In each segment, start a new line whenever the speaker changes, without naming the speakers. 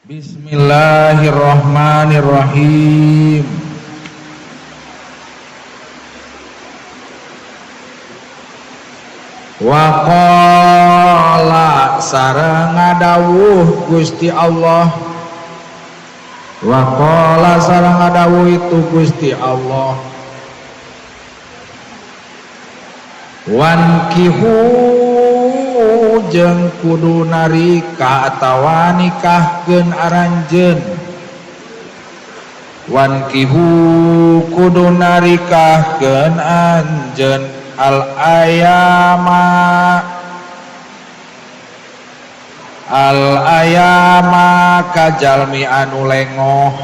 Bismillahirrahmanirrahim. Wa qala sareng ngadawuh Gusti Allah. Wa qala sareng ngadawuh itu Gusti Allah. Wankihu jeung kudu narika atawa nikahkeun aranjeun. Wankihu kudu narikahkeun anjeun al ayama al ayama kajalmi anu lengoh.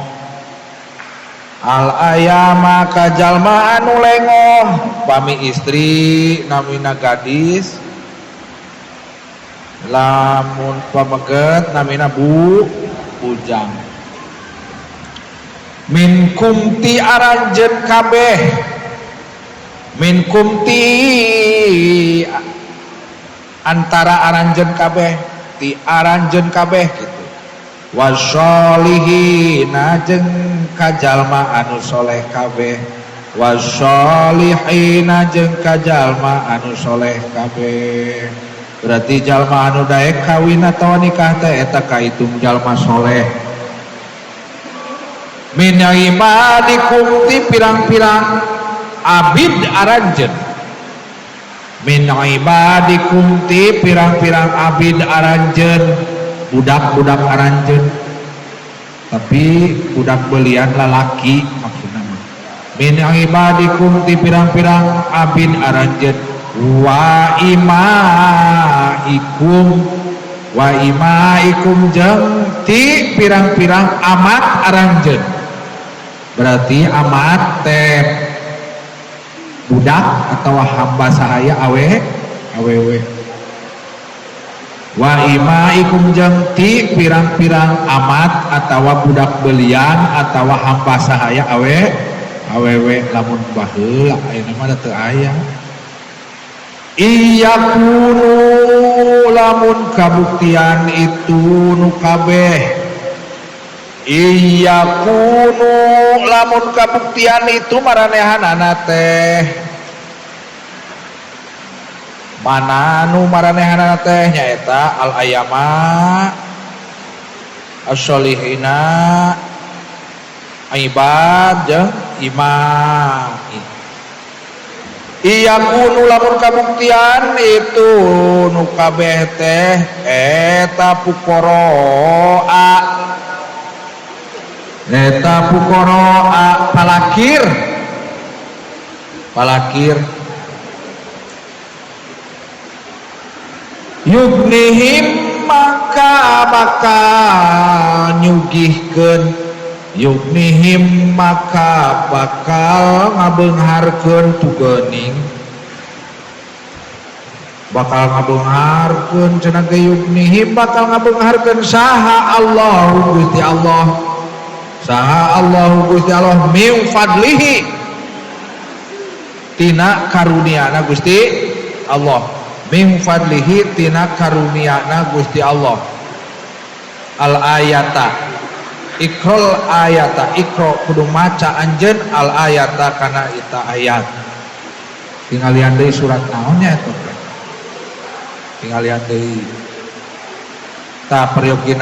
Al ayama kajalma anu lengoh pami istri namina gadis, lamun pameget namina bujang. Minkum ti aranjeun kabeh, minkum ti antara aranjeun kabeh, ti aranjeun kabeh gitu. Wasolihina jeung kajalma anu soleh kabeh, wasolihina jeung kajalma anu soleh kabeh. Berarti jalma anu daek kawin atawa nikah teh eta kaitung jalma soleh. Min ibadikum ti pirang-pirang abid aranjeun. Min ibadikum ti pirang-pirang abid aranjeun, budak-budak aranjeun, tapi budak belian lalaki maksudna mah. Min ibadikum ti pirang-pirang abid aranjeun, wa imaikum, wa imaikum jeung ti pirang-pirang amat aranjeun. Berarti amat teh budak atau hamba sahaya awe awewe. Wa imaikum jeung ti pirang-pirang amat atawa budak belian atawa hamba sahaya awe awewe. Lamun baheula ayeuna mah teu aya. Iyakunu lamun kabuktian itu nu kabeh, iyakunu lamun kabuktian itu maranehanana teh, mana nu maranehanana teh nyaeta al ayama as-solihina ibad jeung ima. Iyakunu lamun kabuktian itu nu kabeh teh eta pukoroa, eta pukoroa palakir, palakir yugnihim maka bakal nyugihkeun, yugnihim maka bakal ngabeungharkeun tu geuning, bakal ngabeungharkeun cenah ge yugnihim bakal ngabeungharkeun saha Allahu Gusti Allah, saha Allahu Gusti Allah min fadlihi tina karuniana Gusti Allah, min fadlihi tina karuniana Gusti Allah. Al ayata ikrol ayata, ikro kudu maca anjeun al ayata kana ita ayat. Tingalian deui surat naonnya eta teh, tingalian deui ta peryogi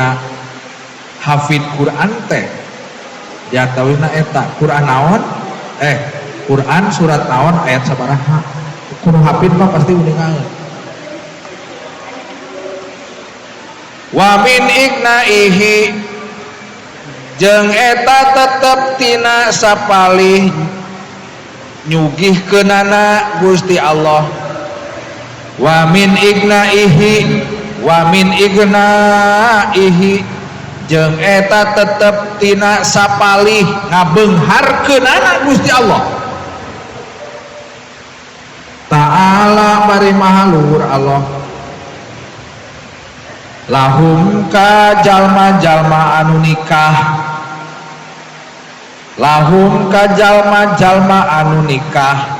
hafid Quran teh diatawina eta Quran naon, Quran surat naon ayat sabaraha, kudu hafid mah pasti uningaeun. Wa min ignaihi jeung eta tetep tina sapalih nyugihkeunana Gusti Allah. Wa min ignaihi, wa min ignaihi jeung eta tetep tina sapalih ngabeungharkeunana Gusti Allah Ta'ala bari maha luhur Allah. Lahum ka jalma-jalma anu nikah, lahum ka jalma-jalma anu nikah.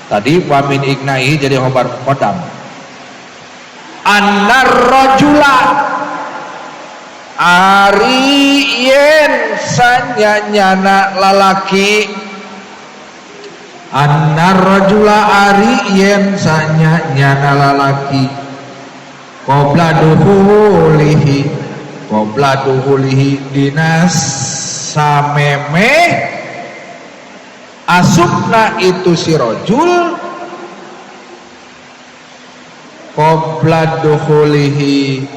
Tadi wa min ignai jadi khobar muqaddam. Annar rajula Ari yen sanyanyana lalaki annar rajula ari yen sanyanyana lalaki qabla duhulihi dina samemeh asupna itu si rajul qabla duhulihi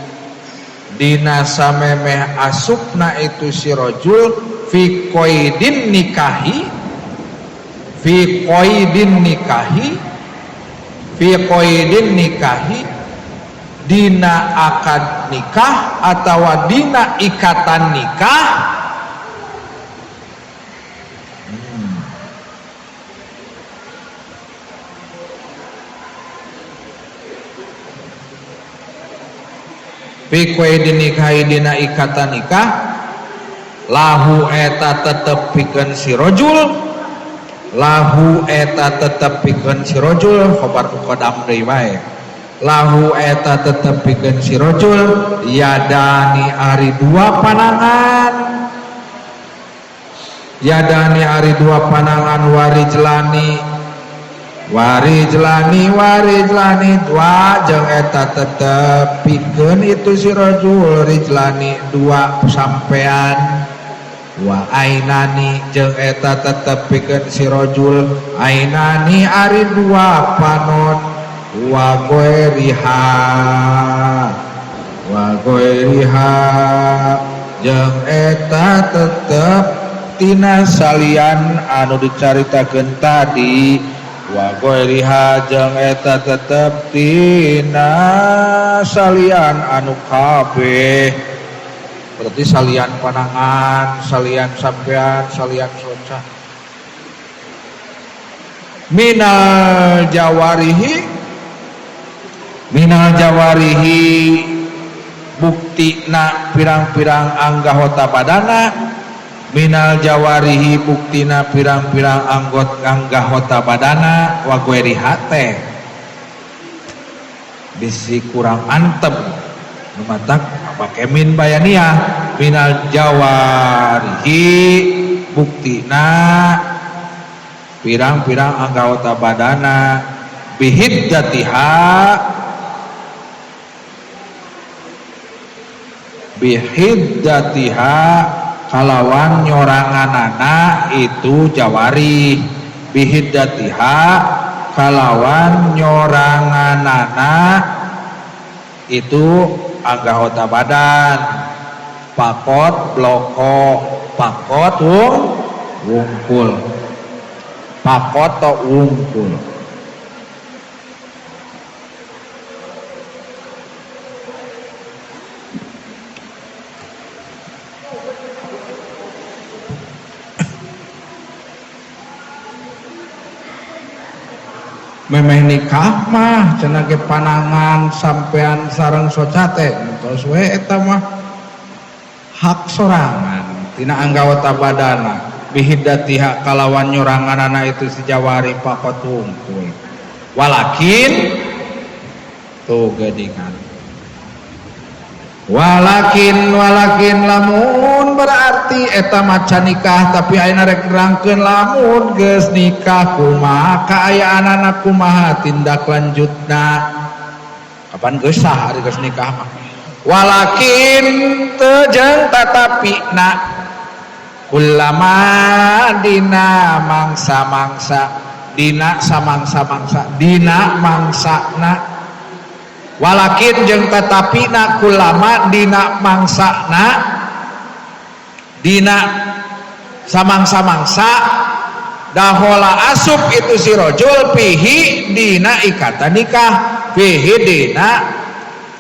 dina samemeh asupna itu si rajul fi qaidin nikahi fi qaidin nikahi fi qaidin nikahi dina akad nikah atawa dina ikatan nikah. Fi qaidin nikahi dina ikatan nikah lahu eta tetep pikeun si rajul lahu eta tetep pikeun si rajul khabar muqaddam deui wae lahu eta tetep pikeun si rajul yadani ari dua panangan yadani ari dua panangan warijlani warijlani warijlani dua jeung eta tetep pikeun itu si rajul rijlani dua sampean wa ainani jeung eta tetep pikeun si rajul ainani ari dua panon wa ghairiha jeung eta tetep tina salian anu dicaritakeun tadi wa ghairiha jeung eta tetep tina salian anu kabeh. Berarti salian panangan, salian sampean, salian soca. Minal jawarihi buktina pirang-pirang anggota badana minal jawarihi buktina pirang-pirang anggot anggota badana wa ghairiha teh bisi kurang antep matak make min bayaniah minal jawarihi buktina pirang-pirang anggota badana bihiddatiha bihiddatiha kalawan nyoranganana itu jawari bihiddatiha kalawan nyoranganana itu anggota badan pakot bloko pakot wungkul pakot to wungkul. Memeh nikah mah cenah ge panangan sampean sareng soca teh tos we eta mah hak sorangan tina anggota badana bihiddatiha kalawan nyoranganana itu si jawari pakot wungkul walakin tuh geuningan walakin walakin lamun berarti eta maca nikah tapi ayeuna rek nerangkeun lamun geus nikah kumaha kaayaanana kumaha tindak lanjutna kapan geus sah ari geus nikah mah walakin teu jeung tatapina kullama dina mangsa-mangsa dina samangsa-mangsa dina mangsana walakin jeung tetapina kulama dina mangsana dina samangsa-mangsa dahola asup itu si rajul pihi dina ikatan nikah pihi dina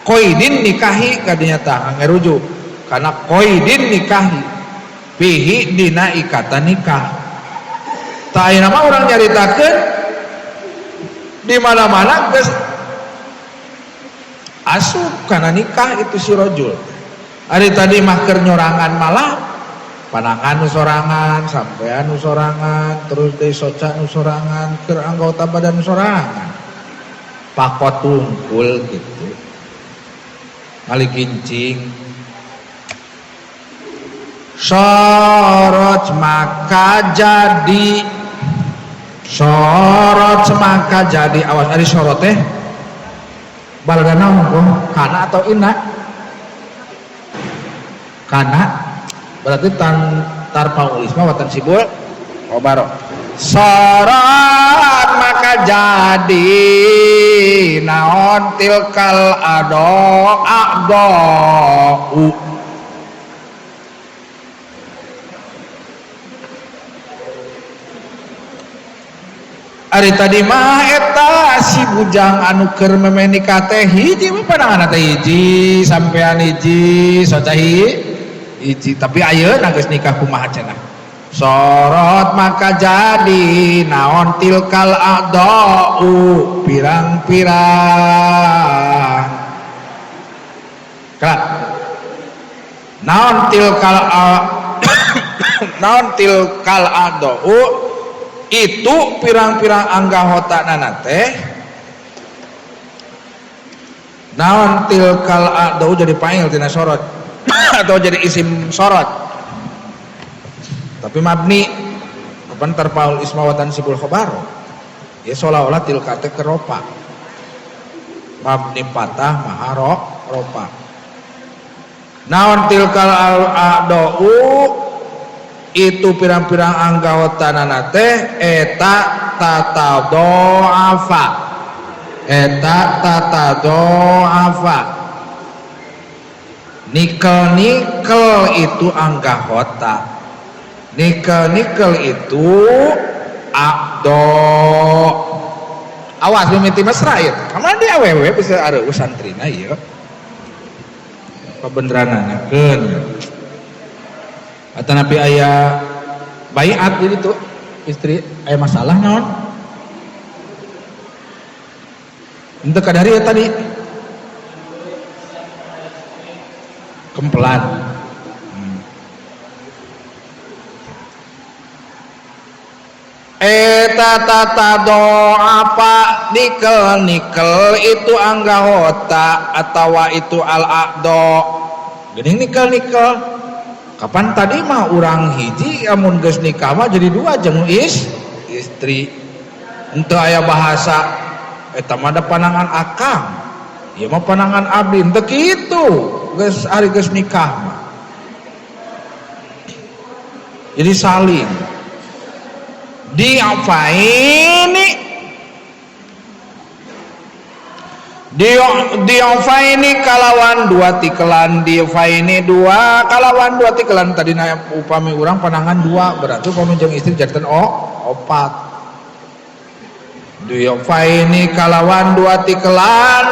koidin nikahi kadinya tah ngerujuk karena koidin nikahi pihi dina ikatan nikah. Tah ayeuna mah urang nyaritakeun di mana-mana geus asup karena nikah itu si rajul. Ari tadi mah keur nyorangan malah panangan nu sorangan, sampean nu sorangan, terus deui soca nu sorangan, keur anggota badan nu sorangan. Pakot tungkul gitu. Kali kincing. Sorot maka jadi, sorot maka jadi. Awas ari sorot teh balada naon kana atau inna? Kana berarti tan tarfaul isma wa tansibul khabaro. Sorot maka jadi naon tilkal ado a'dau. Ari tadi mah eta si bujang anu keur memeh nikah teh hiji mah pandanganna teh hiji, sampean hiji, soca hiji, tapi ayeuna geus nikah kumaha cenah. Sorot maka jadi naon tilkal a'dau pirang-pirang. Kelak. Naon tilkal naon tilkal a'dau itu pirang-pirang anggahotana teh naon tilkal a'dau jadi fa'il tina sorot atau jadi isim sorot tapi mabni kapan tarfaul isma wa tansibul khabar ya seolah-olah tilka teh keropa mabni patah maharo ropa naon tilkal a'dau itu pirang-pirang anggahotana teh eta tatadoafa, eta tatadoafa nikel-nikel itu anggahota, nikel-nikel itu a'do. Awas mimiti mesra ieu kamana di awewe bisa areuh santrina ieu pabeneranana keun. Atau nabi ayah baiat jadi tuh istri ayah masalah naon untuk kadari ya tadi kempelan. Eta tata doa apa nikel nikel itu anggahota atawa itu al aqdo geuning nikel nikel. Kapan tadi mah urang hiji amun geus nikah mah jadi dua jeung istri. Henteu aya bahasa eta mah da panangan akang. Ieu mah panangan abdi henteu kitu. Geus ari geus nikah mah. Jadi saling diafaini diafaini kalawan dua tikelan, diafaini dua kalawan dua tikelan. Tadi na upami urang panangan dua berarti upami jeung istri janten opat. Diafaini kalawan dua tikelan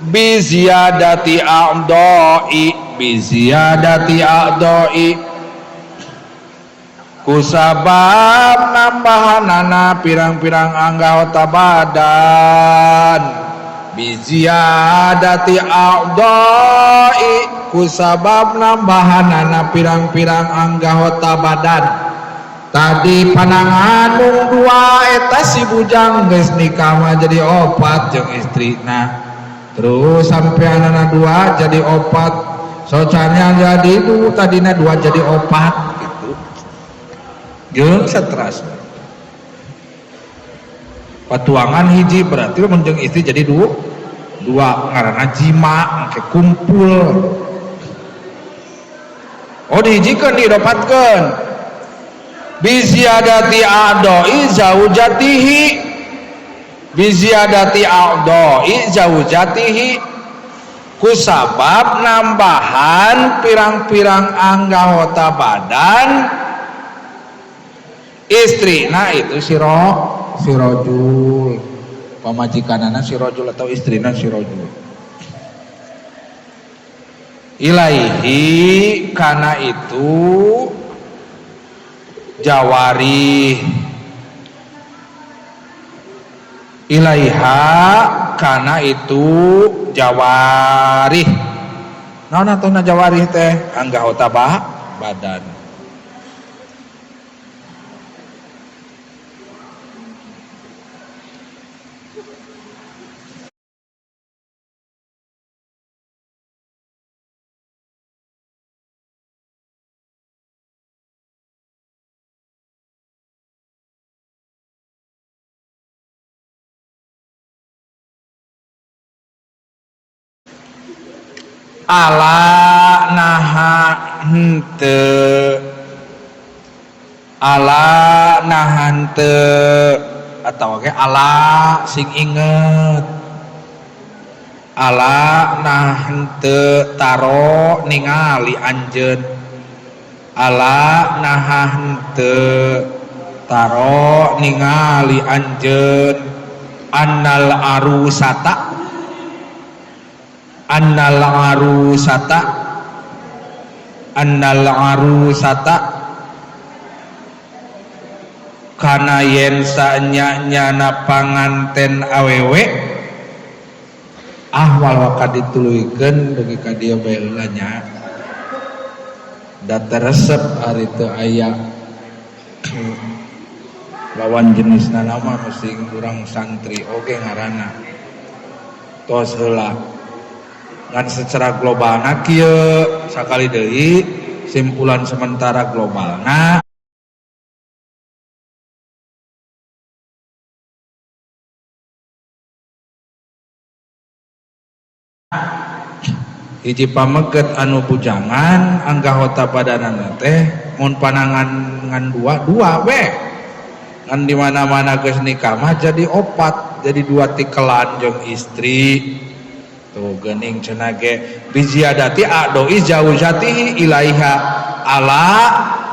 biziyadati a'doi, biziyadati a'doi kusabab nambahanana pirang-pirang anggota badan biziyadati a'doi kusabab nambahanana pirang-pirang anggota badan. Tadi panangan mung dua eta si bujang geus nikah mah jadi opat jeung istrina, terus sampeanana dua jadi opat, socanya jadi dua, tadina dua jadi opat gitu. Jeung stres patuangan hiji berarti mun jeung istri jadi dua ngaranna jima engke kumpul. Oh dihijikeun didopatkeun biziyadati a'doi zaujatihi, biziyadati a'doi zaujatihi kusabab nambahan pirang-pirang anggota badan istri. Nah itu sirojul, pamajikanana sirojul atau istrina sirojul. Ilaihi kana itu jawari, ilaiha kana itu jawarih. Naon atuh jawarih teh anggota badan. Ala naha henteu, ala naha henteu, atau oge ala sing inget, ala nah henteu taro ningali anjeun, ala nah henteu taro ningali anjeun annal arusata, annal arusata, annal arusata kana yen sanya-nyana panganten awewe. Ah wal waka dituluykeun dugi ka dieu bae heula nya. Da teresep ari teu aya lawan jenisna mah mesti urang santri oge ngaranna. Tos heula. Ngan secara globalna kieu sakali deui simpulan sementara globalna hiji pameget anu bujangan anggahota badanana teh mun panangan ngan dua dua we ngan di mana-mana geus nikah mah jadi opat, jadi dua tikelan jeung istri tuh geuning cenah ge biziadati adoi zaujatihi ilaiha. Ala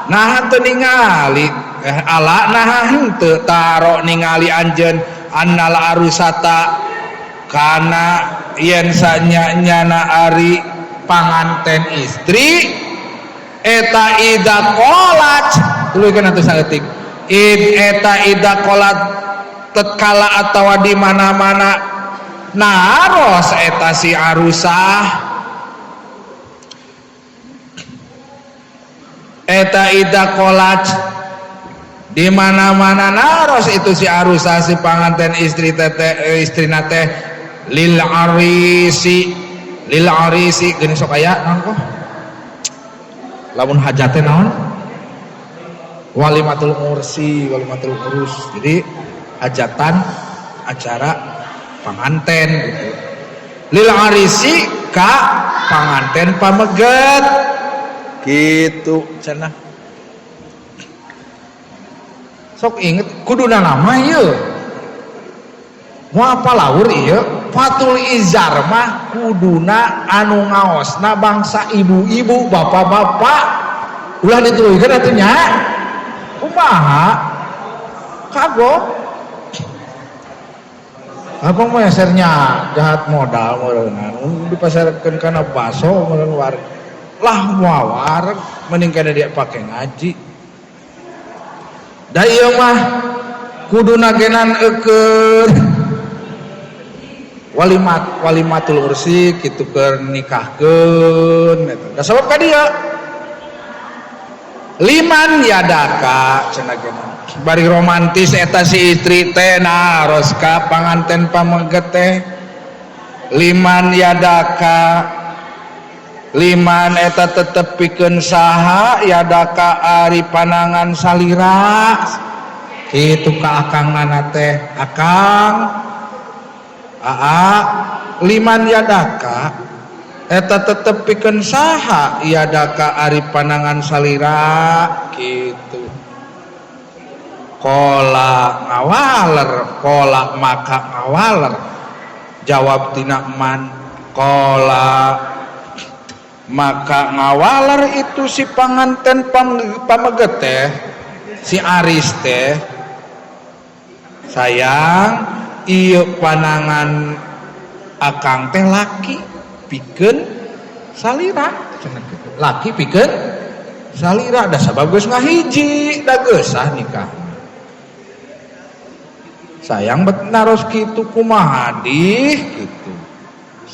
nah teu ningali ala nah henteu taro ningali anjeun annal arusata kana yen sanya-nyana ari panganten istri eta ida qolat tuluy atuh saeutik id eta ida qolat tetkala atawa di mana-mana naros eta si arusah eta ida qolat di mana-mana naros itu si arusah si panganten istri tete istrina teh lil arisi, lil arisi geuning sok aya naon kok lamun hajate naon walimatul ursi, walimatul urus. Jadi hajatan acara panganten gitu. Lil arisi ka panganten pameget gitu cenah. Sok inget kuduna nama ieu moal palaur ieu Fatul Izar mah kuduna anu ngaosna bangsa ibu-ibu bapak-bapak ulah dituluykeun atuh nya kumaha kagok apa mesernya jahat modal meureunna dipasarkeun kana baso meureun war lah moal mending kana dia pake ngaji da ieu mah kuduna genan eukeun walimat walimatul ursi kitu keur nikahkeun eta. Da sabab ka dieu liman yadaka cenah geuna bari romantis eta si istri teh naros ka panganten pameget teh liman yadaka liman eta tetep pikeun saha yadaka ari panangan salira kitu ka akangana teh akang aa liman yadaka eta tetep pikeun saha yadaka ari panangan salira kitu kola ngawaler kola maka ngawaler jawab tina man kola maka ngawaler itu si panganten pameget teh si aris teh sayang ieu panangan akang teh laki pikeun salira cenah kitu laki pikeun salira da sabab geus ngahiji da geus sah nikah sayang bet naros kitu kumaha dih kitu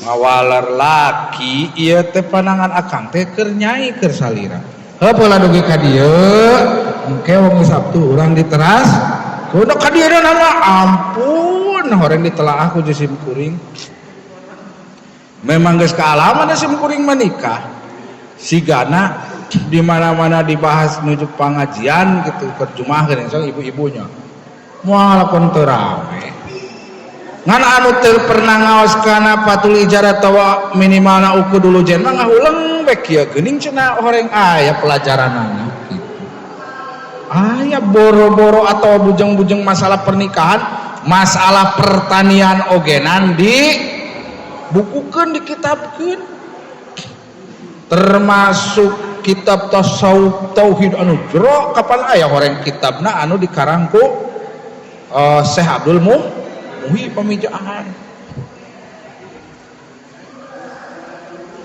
ngawaler laki ieu teh panangan akang teh keur nyai keur salira heuh pola dugi ka dieu engke wengi Sabtu urang di teras kudu ka dieu nama ampun horeng ditelaah ku sim kuring memang geus kaalaman sim kuring menikah sigana di mana-mana dibahas menuju pengajian gitu keur Jumat geuning sok ibu-ibunya moal lakon teu rame. Ngan anu teu pernah ngaos kana Fathul Ijar atawa minimalna uku dulu jen mah ngahuleng we kieu geuning cenah horeng aya pelajaranana gitu. Aya boro-boro atau bujeng-bujeng masalah pernikahan, masalah pertanian ogenan di bukukeun, dikitabkeun, termasuk kitab tasawuf tauhid anu jero kapan aya horeng kitabna anu dikarang ku Syekh Abdul Muhyi Pamijahan.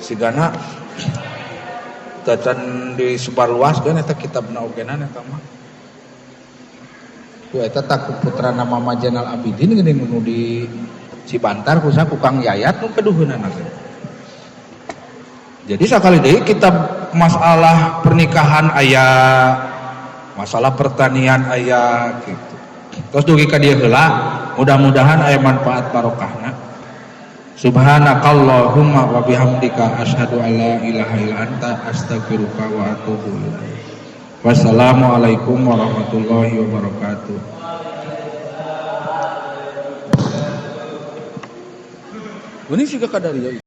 Sigana tacan disebarluaskeun eta kitabna ogenan eta mah. Ku eta tak ku putrana Mama Zainal Abidin geuning nu di Cibantar ku ku Kang Yayat nu keduhunana teh. Jadi sakali deui kitab masalah pernikahan aya, masalah pertanian aya gitu. Terus dugi ka dieu heula, mudah-mudahan aya manfaat barokahna. Subhanakallahumma wa bihamdika asyhadu alla ilaha illa anta astaghfiruka wa atubu ilaik. Wassalamualaikum warahmatullahi wabarakatuh. Ini sih kakak dari ya.